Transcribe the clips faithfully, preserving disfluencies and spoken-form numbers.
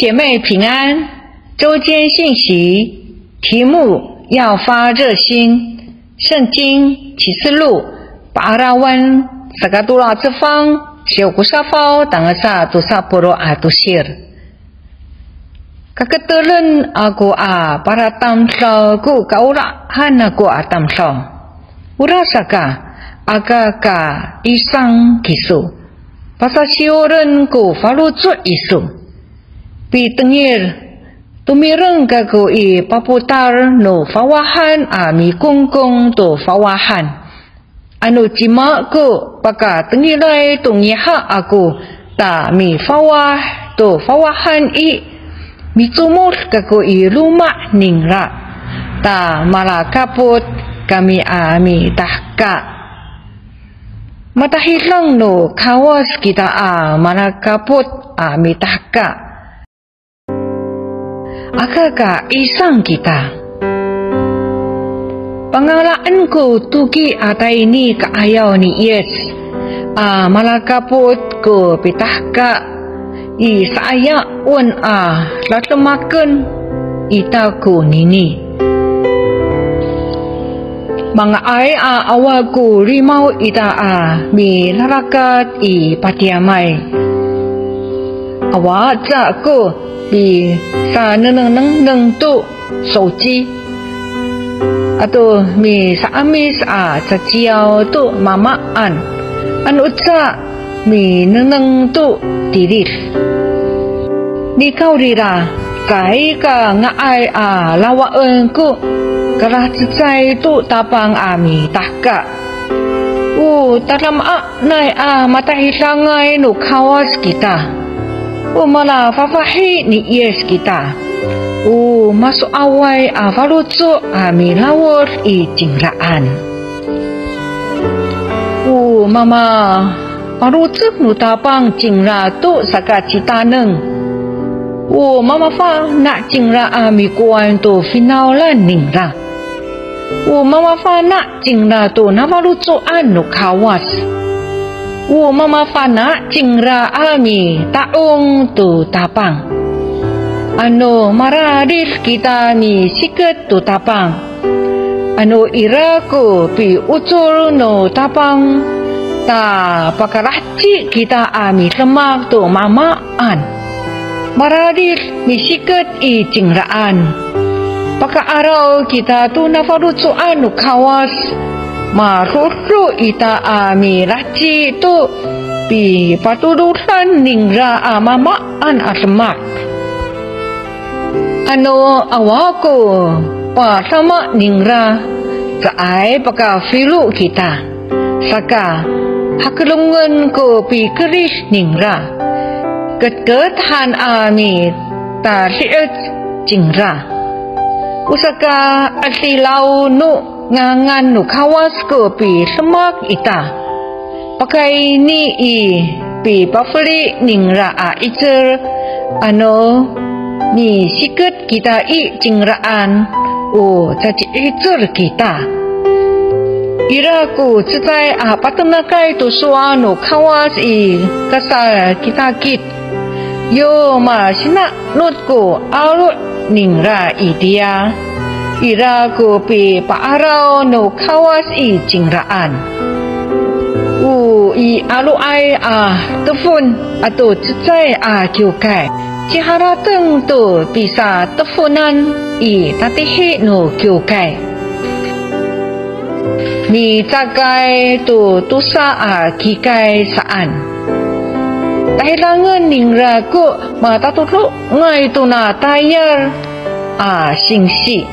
姐妹平安，周间信息，题目要发热心。圣经启示录 Pa'arawan saka tolo a cefang, siyo ko safaw tangasa tosa polo' a tosir. Kaketelen ako a palatamdaw ko kaolahan ako a tamdaw. Orasaka, aka ka isang kiso. Pasasiyoren ko faloco' iso. Pitengil, tomireng kako i papotal no fawahan a mikongkong to fawahan. Ano cima ko pakatengilay to ngiha' ako ta mifawah to fawahan i, micomod kako i loma' ningra ta malakapot kami a mitahka. Matahidang no Kawas kita a malakapot a mitahka. Aka ka isang kita. Pangalaen ko toki a tayni ka'ayaw ni Yis a malakapot ko pitahka i sa'ayawen a dademaken ita konini. Manga'ay a awa ko limaw ita a milalakat i patiyamay. Awa ca ko pisanengnengneng to soci ato misa'amis a caciyaw to mamaan. Ano ca minengneng to tilid. Nikawrira, caay ka nga'ay a lawaen ko kalacecay to Tapang a mitahka. O tadamaanay a matahidangay no Kawas kita. O malafafahi ni Yis kita. O maso'away a faloco' a milawod i cingraan. O mamafaloco' no Tapang cingra to sakacitaneng. O mamafana' cingra a mikowan to finawlan ningra. O mamafana' cingra to nafaloco'an no Kawas. O mamafana' cingra a mita'ong to Tapang. Ano mararid kita misiket to Tapang. Ano ira ko piocor no Tapang, ta pakalaheci kita a midemak to mamaan. Mararid misiket i cingraan. Paka'araw kita to nafaloco'an no Kawas. Madodo ita a milaheci to pipatorodan ningra a mamaan a demak. Ano awa ko padama ningra, caay pakafilo kita. Saka, hakelongen ko pikerid ningra. Ketket han a mitadi'ec cingra. O saka'adilaw no ngangan no Kawas ko pidemak ita. Pakayni i pipafeli ningra a 'icel, ano misiket kita i cingraan, o caci'icel kita. Ira ko cecay a patenakay to sowal no Kawas i kasal kitakit. Yo masinanot ko aro' ningra itiya. Ira ko pipa'araw no Kawas i cingraan. O i 'aloay a tefon ato cecay a kiwkay. Ciharateng to pisatefonan i tatihi no kiwkay. Micakay to tosa a kikay saan. Tahidangen ningra ko matatodongay tona tayal a singsi.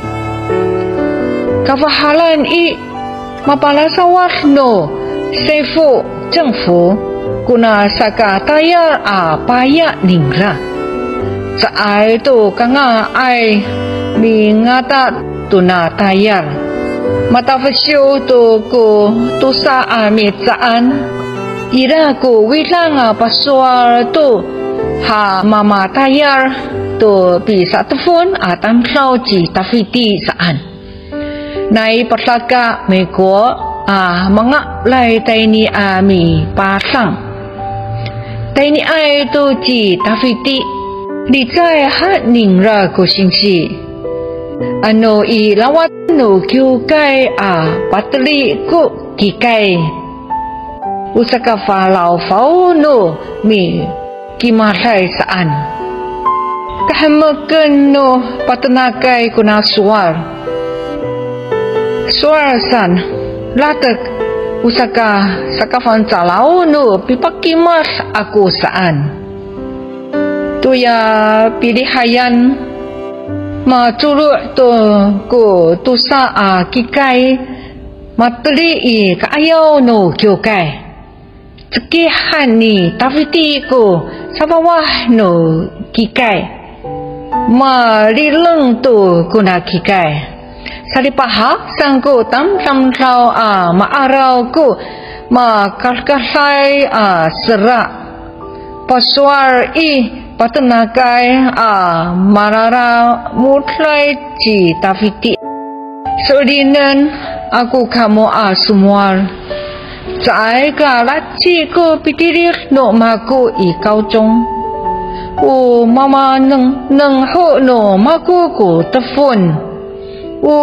Kafahalan i, mapalasawad no sifo, 政府, kona sakatayal a paya ningra. Caay to kanga'ay mingata tona tayal. Matafesiw to ko tosa a mihecaan. Ira ko widang a pasowal to ha mamatayal to pisatefon a tamdaw ci Tafiti saan. Nai Padaka Miko a mangalay tayni a mipadang. Tayniay to ci Tafiti. Licay han ningra ko singsi. Ano i lawac no kiwkay a pateli ko kikay, o sakafalawfaw no mikimaday saan. Kahemeken no patenakay kona sowal. Sowal san, latek o saka, sakafangcalaw no pipakimad ako saan. Toya pilihayan, macolo' to ko tosa a kikay, mateli i ka'ayaw no kiwkay. Cekih han ni Tafiti ko safawah no kikay. Malileng to kona kikay. Salipahak saan ko tamdamdaw a ma'araw ko makadkaday a sera. Pasowal i patenakay a mararamoday ci Tafiti. So'elinen ako kamo a somowal. Caay ka laheci ko pitilid no mako i kawcong. O mamanengneng ho no mako ko tefon. O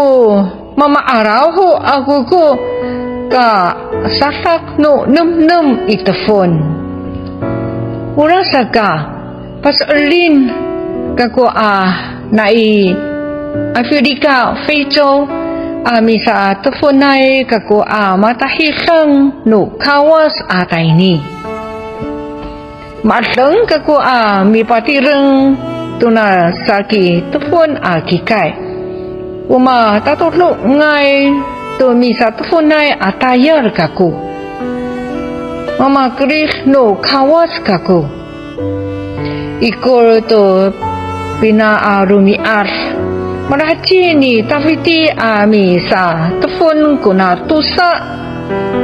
mama'araw ho ako ko kasadak no nemnem i tefon. Orasaka, paso'elin kako a nai Afilika, Fico a misatefonay kako a matahidang no Kawas a tayni. Ma'edeng kako a mipatireng tona saki tefon a kikay. O matatodongay to misatefonay a tayal kako. Mamakerid no Kawas kako. Ikor to pina a romi'ad, malaheci ni Tafiti a misatefon kona tosa,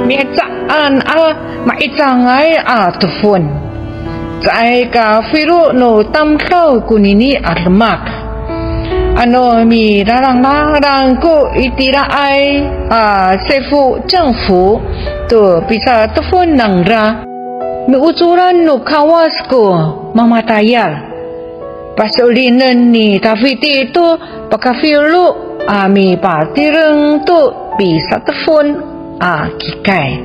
mi'ecaan a ma'icangay a tefon. Caay ka filo no tamdaw konini a demak. Ano milalanglalang ko itiraay a sifo cangfo to pisatefon nangra, miocoran no Kawas ko mamatayal. Paso'elinen ni Tafiti to pakafilo a mipatireng to pisatefon a kikay.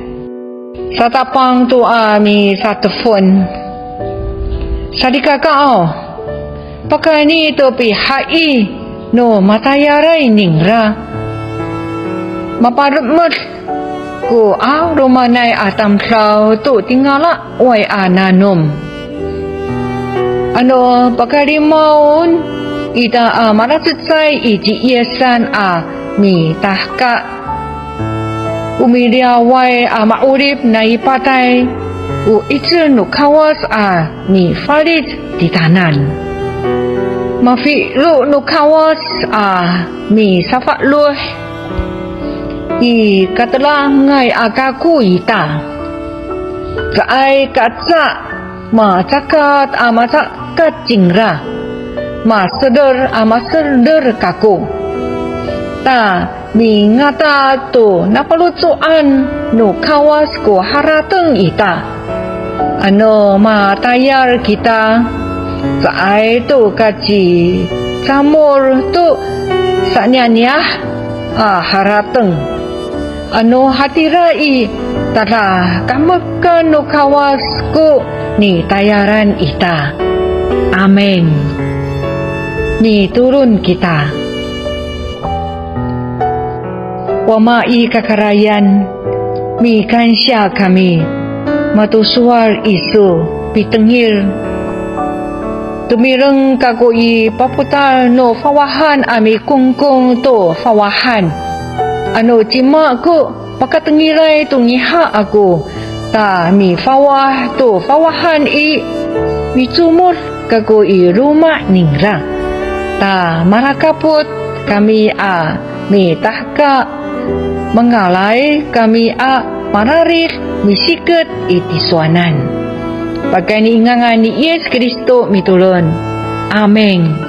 Satapang to a misatefon. Salikakaaw, pakayni to pihai no matayalay ningra. Mapalemed ko 'alomanay a tamdaw to tingalaway a nanom. Ano pakalimaon ita a malacecay i ci Yisan a mitahka. O miliyaway a ma'orip nai patay, o 'icel no Kawas a mifalic titaanan. Mafilo no Kawas a misafa'eloh i katelangay a kako ita. Caay kaca macakat a macakat cingra, maseder a maseder kako. Ta mingata to nafaloco'an no Kawas ko harateng ita. Ano matayal kita, caay to kacicamol to saniyaniyah a harateng. Ano hatira i, tada kahemekan no Kawas ko nitayalan ita. Amin. Mitolon kita. Wama i kakarayan, mikansiya kami, mato sowal iso pitengil. Tomireng kako i papotal no fawahan a mikongkong to fawahan. Ano cima ko pakatengilay to ngiha' ako, ta mifawah to fawahan i, micomod kako i loma' ningra. Ta malakapot kami a mitahka, mangalay kami a mararid misiket i tisowanan. Pakayni i ngangan ni Yis Kristo mitolon. Amin.